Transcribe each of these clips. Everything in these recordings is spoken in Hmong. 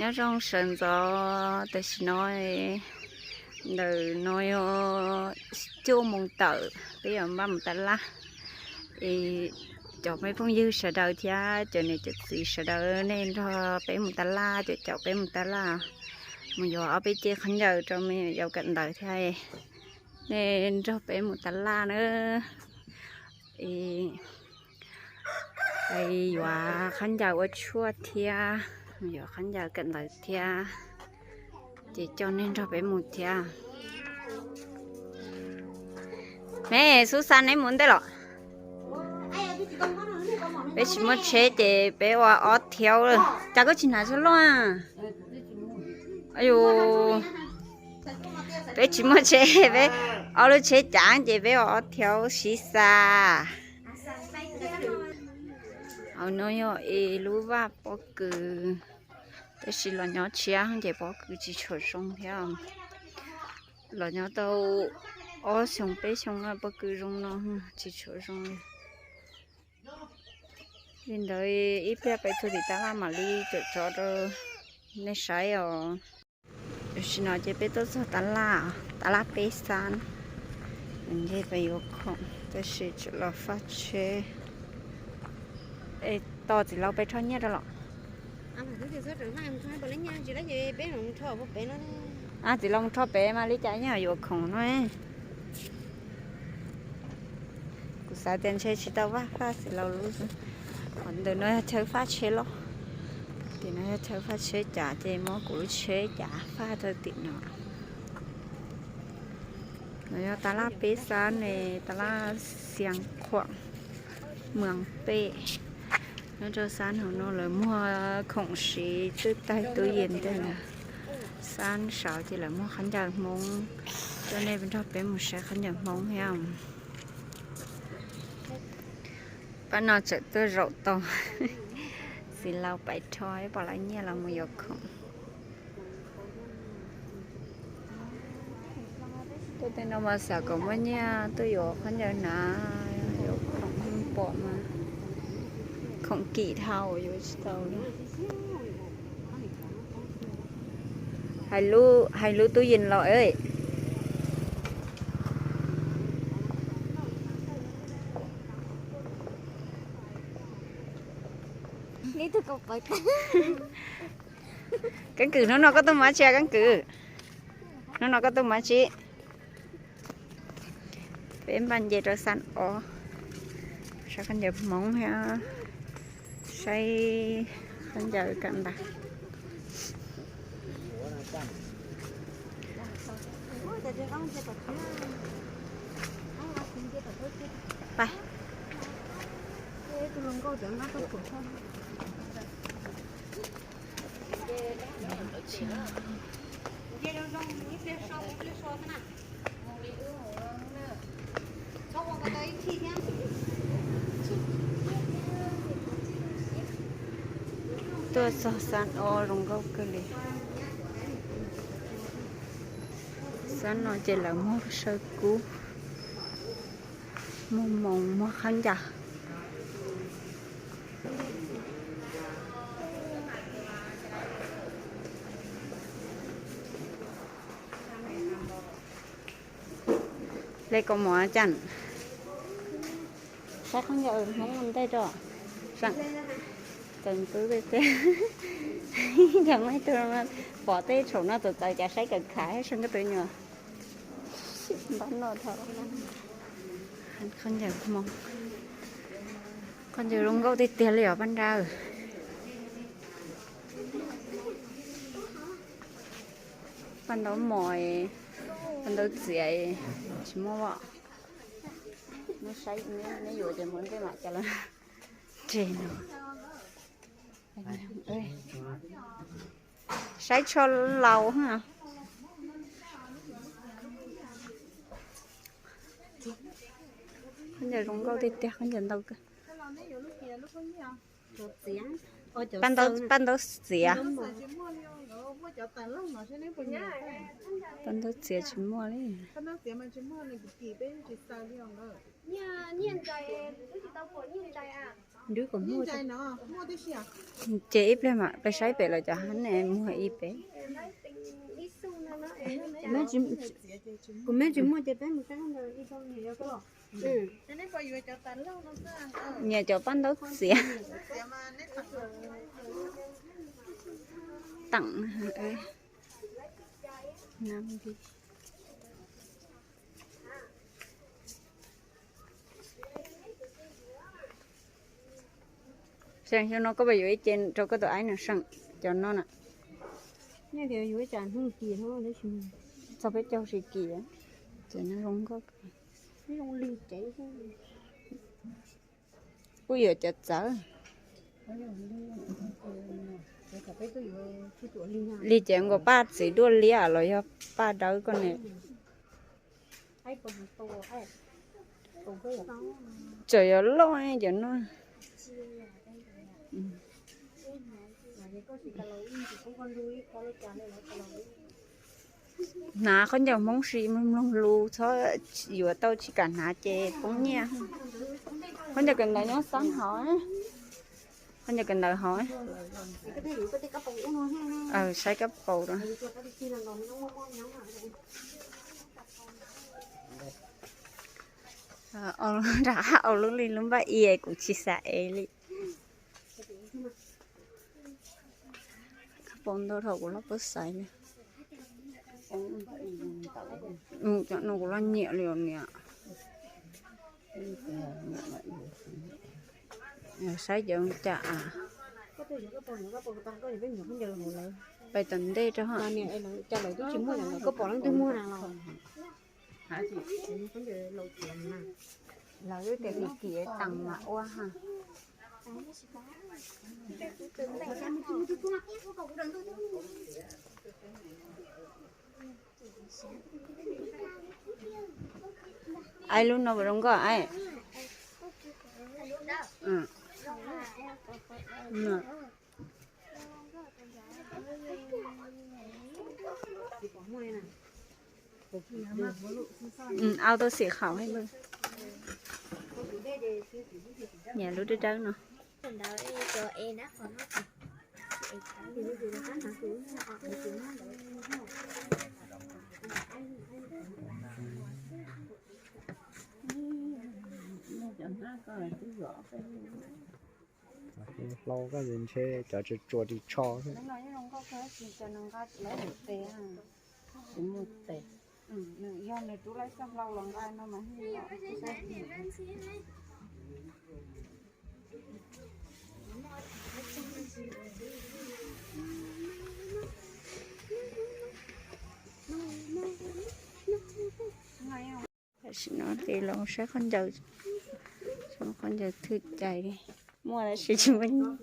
Nyob zoo sawv ntxov, tam sim no ntawm no yog cuaj moos tawm, peb yuav npaj mus tas laj. Es cov me phooj ywg sawv daws thiab cov niam cov txiv sawv daws, nej nrog peb mus tas laj, cov caum peb mus tas laj, mus yuav ob peb ce khaub ncaws rau me nyuam yaus kawm ntawv thiab. Nej nrog peb mus tas laj na. Es yuav khaub ncaws ua tshuaj thiab, mus yuav khaub ncaws kawm ntawv thiab, ces coj nej nrog peb mus thiab. Me Xub Xas, neb mus ntej los? Peb tsis muaj tsheb ces peb ua ob thiaub. Cas koj tsis hnav tsho loj? Yus, peb tsis muaj tsheb, peb ob lub tsheb cav ces peb ua ob thiaub sib xa. Hauv no yog es lub vaj pob kws, tab sis los nyob tshiab ces pob kws tsis tshua zoo thiab. Los nyob tau ob xyoo peb xyoo pob kws zoo no tsis tshua zoo li. Li ntawd ib pliag peb txog tim tas laj mam li tsom tso rau nej saib os. Tam sim no ces peb tuaj txog tas laj, tas laj peb xab, nce pem yuav khoom tab sis tseem los faj tsheb. Es tos txiv laus pem rho nyiaj rau los? Txiv laus mus rho pem mas li cas nyiaj yuav khoom no. Kuv xav tias ntshe tsis tau vaj faj txiv laus lub. Qhov ntawm no yog chaw faj tsheb loj, tim no yog chaw faj tsheb cav ces muab kuv lub tsheb cav faj rau tim no. No yog tas laj peb xab ne, tas laj Xiav Khuam, Moos Pej. Nyob rau xab hauv no lawv muag khoom siv twb tawg tub yees ntag. Xab saud ces lawv muag khaub ncaws Hmoob, coj nej nrog peb mus saib khaub ncaws Hmoob thiab. Pab no tseem tuaj zaum tau txiv laus pem rho ib pom lawv nyiaj los mus yuav khoom. Tuaj tej no mas xav kom muaj nyiaj tuaj yuav khaub ncaws hnav, yuav khoom pom mas khoom kim dhau yuav tsis tau li. Hais lub tub yees los. Keeb kwm, hnub no koj tuaj mus dab tsi keeb kwm? Hnub no koj tuaj mus dab tsi? Peb npaj nce rau xab ob, saib khaub ncaws Hmoob thiab saib khaub ncaws kawm ntawv. Tuaj txog xab ob zoo nkauj kawg li. Xab no ces lawv muag saw kub, muag moos, muag khaub ncaws. Le kaus mom cas, saib khaub ncaws Hmoob ntej rau. Txawm ntxub tiag tiag, yog muaj ib tug pom tej tshaum no txawv txawv cas saib kawm khav thiab, sab nkauj tus nyuam npab noj dhau. Khaub ncaws Hmoob, khaub ncaws zoo nkauj tiag tiag li os pab nrab. Paj ntaub mos, paj ntaub txiav tsis muaj os. Neb saib, neb yuav ces mus ntej mam cas lawm. Ntseg no. Saib tsho laus. Khaub ncaws zoo nkauj tiag tiag, khaub ncaws ntau kawg. Paj ntaub txiav. Paj ntaub txiav tsis muaj li. Ces ib pliag mam peb saib pem los cov hab ne muag ib pem. Kuv me tsis muaj ces peb mus saib ntawd ib tau niam yog koj. Nyiam cov paj ntaub txiav. Teem. Seem xyoo no koj puas yuav ib ce rau koj tus aib no seem, cov no na. Txog peb caug tsis kim, ces no zoo nkauj. Kuj yuav cov txawv. Li ces nkaus paj txiv duaj liab los yog paj dawb koj ne. Tseem yuav loj cov no. Hnav khaub ncaws Hmoob sim mloog lus txhob yuav tau tsis kam hnav ces poob nyiaj. Khaub ncaws kawm ntawv nyob xab hov, khaub ncaws kawm ntawv hov. Saib kab paus rau. Rov qab ua lub li lub npaj i kuv tsis xav ev li. Kab paus ntau dhau kuv loj pab xaiv li. Cov no kuv loj nyiam li os niam. Saib cov cas. Pais tom ntej rau ha. Lawv tias kim kim teem mas ua ha. Aib, lub no puas zoo nkauj aib? Au tau xim khaum. Nyiam lub dawb dawb no. Hlau koj ntshe cov tsuas tsuas ris tsho xwb. Tam sim no ces los saib khaub ncaws, khaub ncaws thwj cais li, muaj tab sis tsis muaj nyiaj.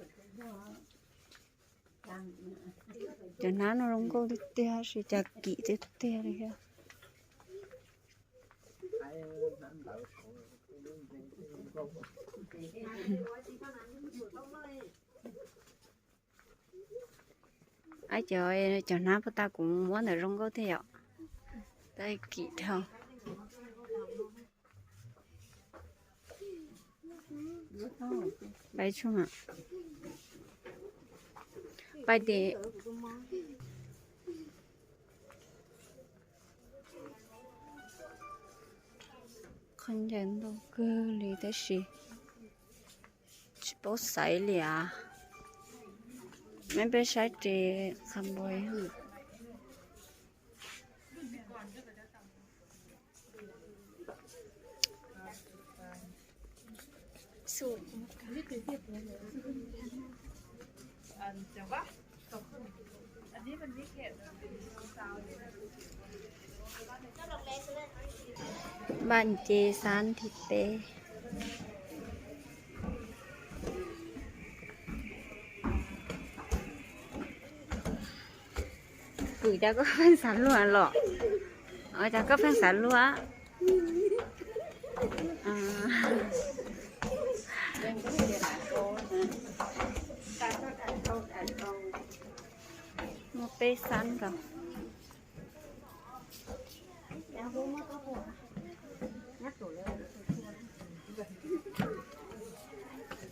Cov hnab no zoo nkauj tiag tiag tab sis cas kim tiag tiag li thiab. Ab, cov, cov hnab puag ta kuv muab ntawd zoo nkauj thiab yom. Tab kim dhau. Pais tsuag, pais tim khaub ncaws ntau kawg li tab sis tsis paub xaiv li as. Meb peb saib ris qha npua. Npaj nce xab thib peb. Kwv, cas koj pheej xav luag los? Cas koj pheej xav luag? Muaj peb xab nkaus.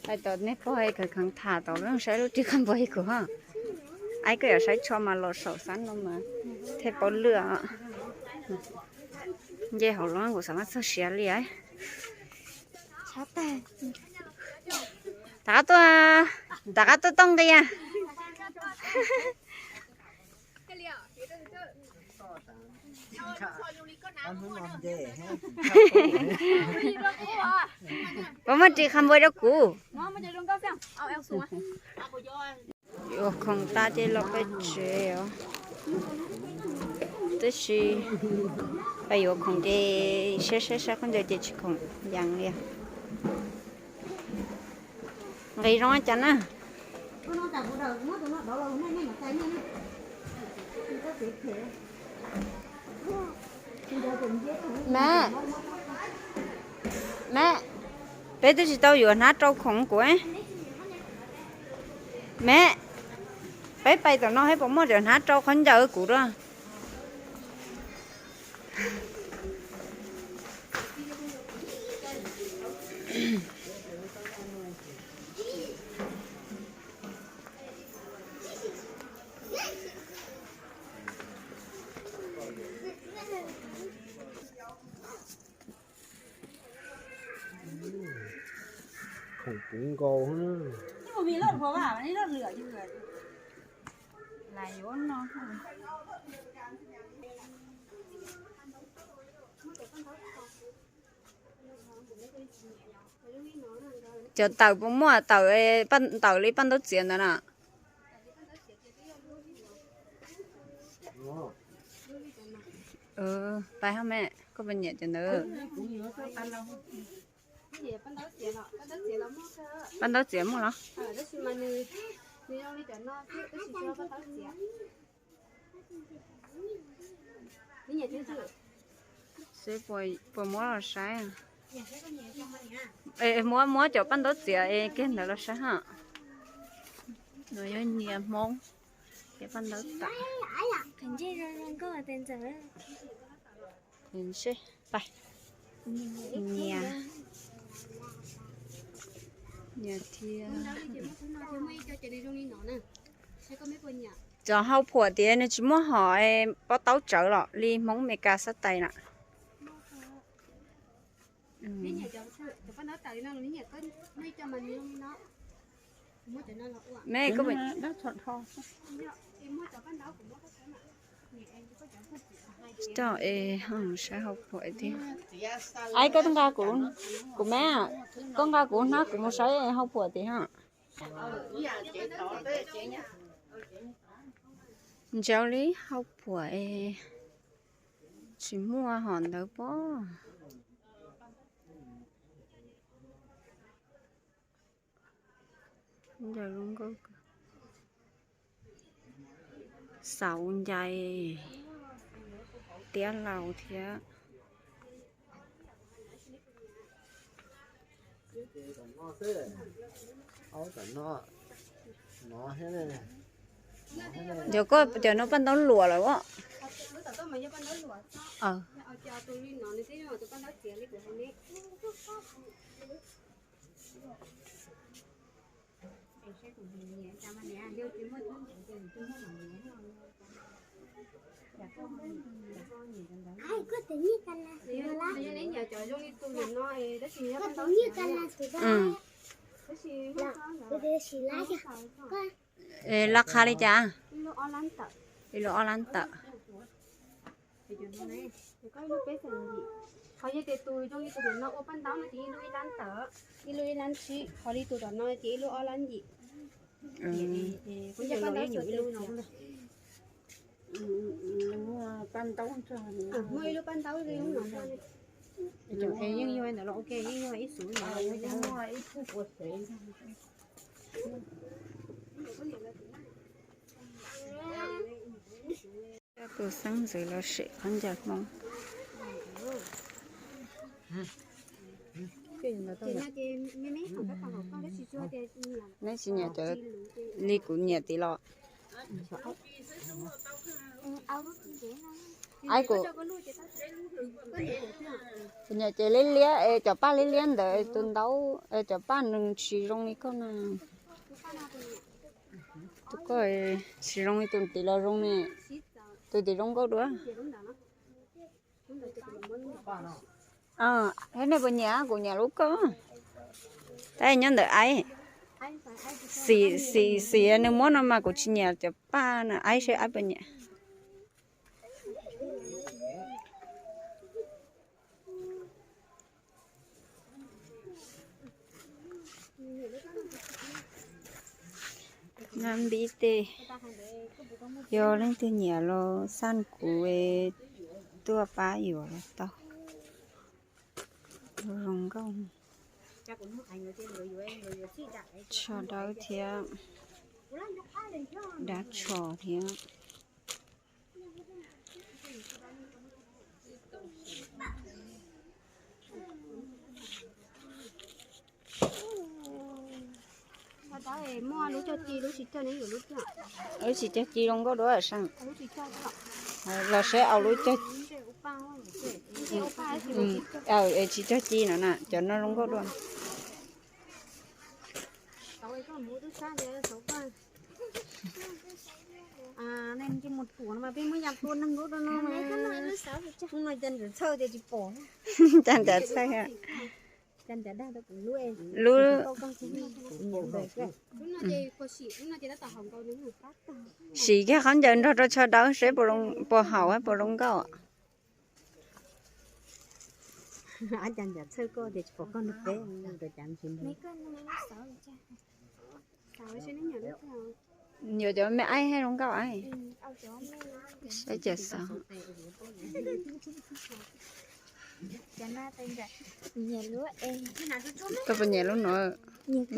Hais tom nej pog khaws kheev tham tom lub saib lub ris qhov npua kuv ho. Aib koj yuav saib tsho mas los saum xab no mas thiaj paub lwj. Nce hauv los kuv xav mas txog siav li. Rov qab tuaj, rov qab tuaj toj nqi. Puas muaj ris qhov npua rau kuv? Yuav khoom tas ces los pem tsev os. Tab sis peb yuav khoom ces saib saib saib qhov ncauj ces tsis khoom yees li. Nqis zoo cas na. Maiv, maiv, peb twb tsis tau yuav hnab rau khoom kuv. Maiv, peb pais tom no thiab puas muaj cov hnab rau qhov ncauj kuv dua? Khoom puv nkaus. Cov tawm puas muaj tawm, tawm li paj ntaub txiav ntawd na? Pais hab me, koj puas nyiam cov ntawd? Paj ntaub txiav muaj los? Seb puas muab los saib. Muab, muab cov paj ntaub txiav es kiag ntawd los saib hab. No yog nyias Hmoob, cov paj ntaub tawm. Nyias, nyias thiab. Cov hau phuam tias nws tsis muaj hom pob taub tsawv los li Hmoob Meskas xab tais na. Me, saib hau phuam thiab. Aib, koj nqa kuv, kuv me, koj nqa kuv hnab kuv mus saib hau phuam tias. Ntsaub li hau phuam es tsis muaj hom ntawd pob. Xauv ncais tiab laus thiab. Yog koj cov no paj ntaub luam lawm as. Lab qha li cas? Ib lub ob lab tawm. Qhov yog tias tus zoo li tus no ua paj ntaub no ces ib lub ib lab tawm, ib lub ib lab tsib, qhov li tus tom no ces ib lub ob lab yim. Muaj ib lub paj ntaub li lub no. Yeej yog ntawd los ua ke, yeej yog ib xuv ntawd. Coj tus xeeb ntxwv los sim qhov ncauj Hmoob. Neb tsis nyiam cov li kuv nyiam tid los? Aib kuv, kuv nyiam ces liab liab es cov paj liab liab ntawd tus ntaub, cov paj nws tsis zoo li koj na. Tus koj tsis zoo li tus tim los zoo ne. Tus tim zoo nkauj dua. Thiab nej puas nyiam? Kuv nyiam lub koj. Tab nyob ntawm aib. Xim, xim, xim nws muab no mas kuv tsis nyiam cov paj na, aib seb aib puas nyiam. Nab npib tej, yog leej twg nyiam los xaj kuv tuaj pab yuav los tau. Zoo nkauj, tsho dawb thiab dab tsho thiab. Lub tsis cog ci zoo nkauj dua seej. Los seb au lub cog, es tsis cog ci no na, cov no zoo nkauj dua. Cas ncav txhawj, lub, sim kiag khaub ncaws nrog rau tsho dawb seb puas haum puas zoo nkauj. Yuav cov me aib hab zoo nkauj aib. Saib cov xauv. Koj puas nyiam lub no?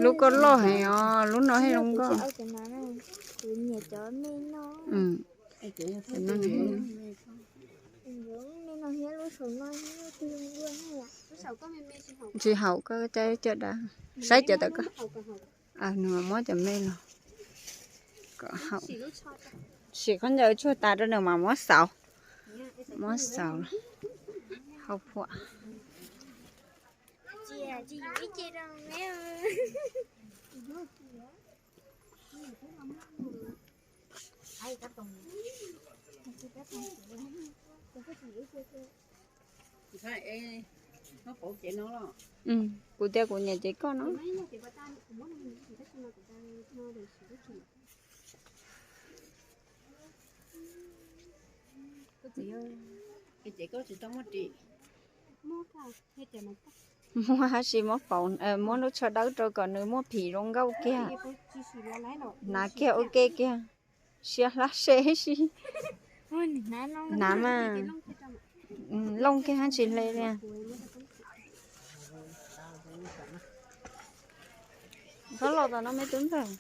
Lub koj loj heev os, lub no hab zoo nkauj. Tsis haum, koj coj coj dab, saib cov tawm koj. Nws mas muab cov me los kom haum. Sim khaub ncaws tsuag tas rau nws mas muab xauv, muab xauv hau phuam. Kuv tias kuv nyiam ces koj no. Muab hab si muab pauv, muab lub tsho dawb rau kom nws muaj phim zoo nkauj kiag. Hnav kiag ua ke kiag, siab hlab se si. Hnav mas looj kiag hab tsis hle li. Koj los tom no me tub ntxawg.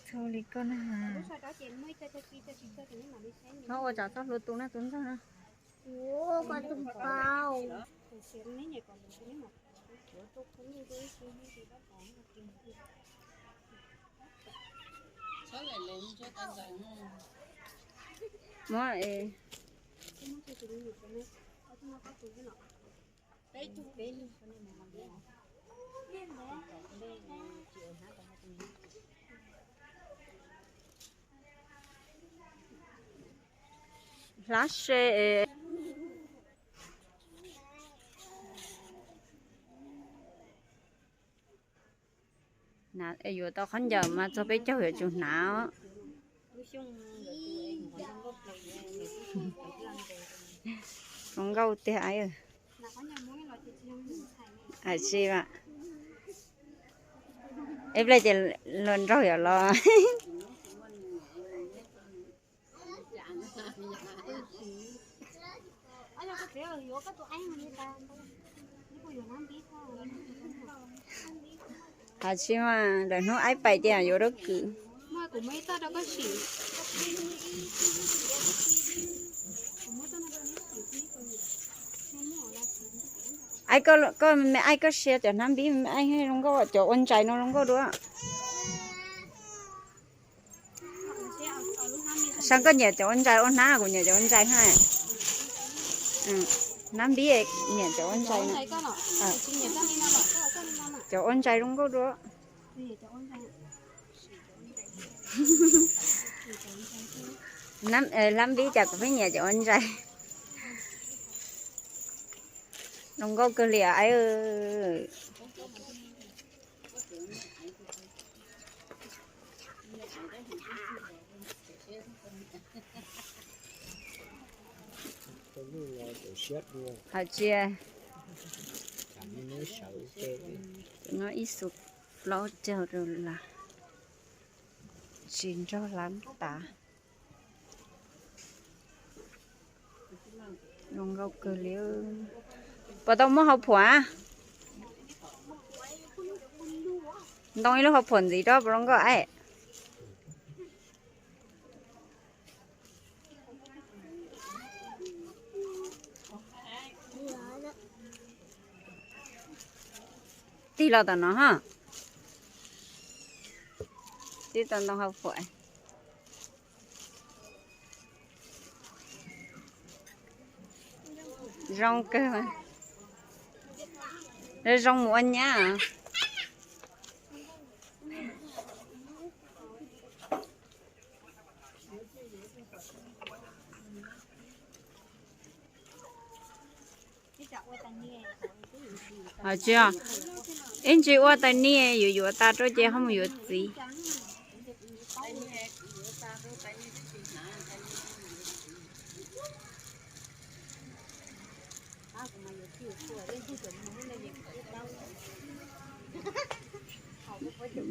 Txhob li koj na. Txhob ua tsam txoj hlua tu na tub ntxawg na. Muab es. Hlab se. Yuav tau khaub ncaws mas txog peb caug yuav tsum hnav. Zoo nkauj tiag. Hais tsis, ib pliag ces luag nraug yuav los. Hais tsis mas lawm hnub aib pais tias yuav dab kws. Aib, koj me aib koj sia cov hnab npib me aib zoo nkauj, cov ua ntsais no zoo nkauj dua. Sav koj nyiam cov ua ntsais ua hnab, kuv nyiam cov ua ntsais ha. Hnab npib nyiam cov ua ntsais no. Cov ua ntsais zoo nkauj dua. Hnab npib cas kuv pheej nyiam cov ua ntsais. Zoo nkauj kawg li aib. Hais tsis, no ib xu plaub caug dollar, tsis nrog lab tas. Zoo nkauj kawg li. Puas tau muab hauv phuam? Ntoo ib lub hauv phuam ntxiv rau puas zoo nkauj aib. Tig los tom no ha. Tib tau ntoo hauv phuam. Zoo kawg. Zoo mus ua nyab. Hais tsis, ib ntsis ua tais niaj yuav yuav tas rau ces ho mus yuav txiv.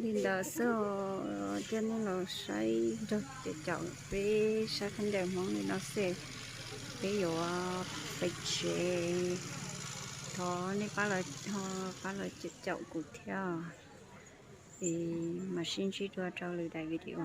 Li ntawd xwb, coj nej los saib nrog caum caum peb saib khaub ncaws Hmoob li no xwb, peb yuav pais tsev. Thov nej pab los caum caum kuv thiab, es mam sib ntsib dua rau lwm daim video.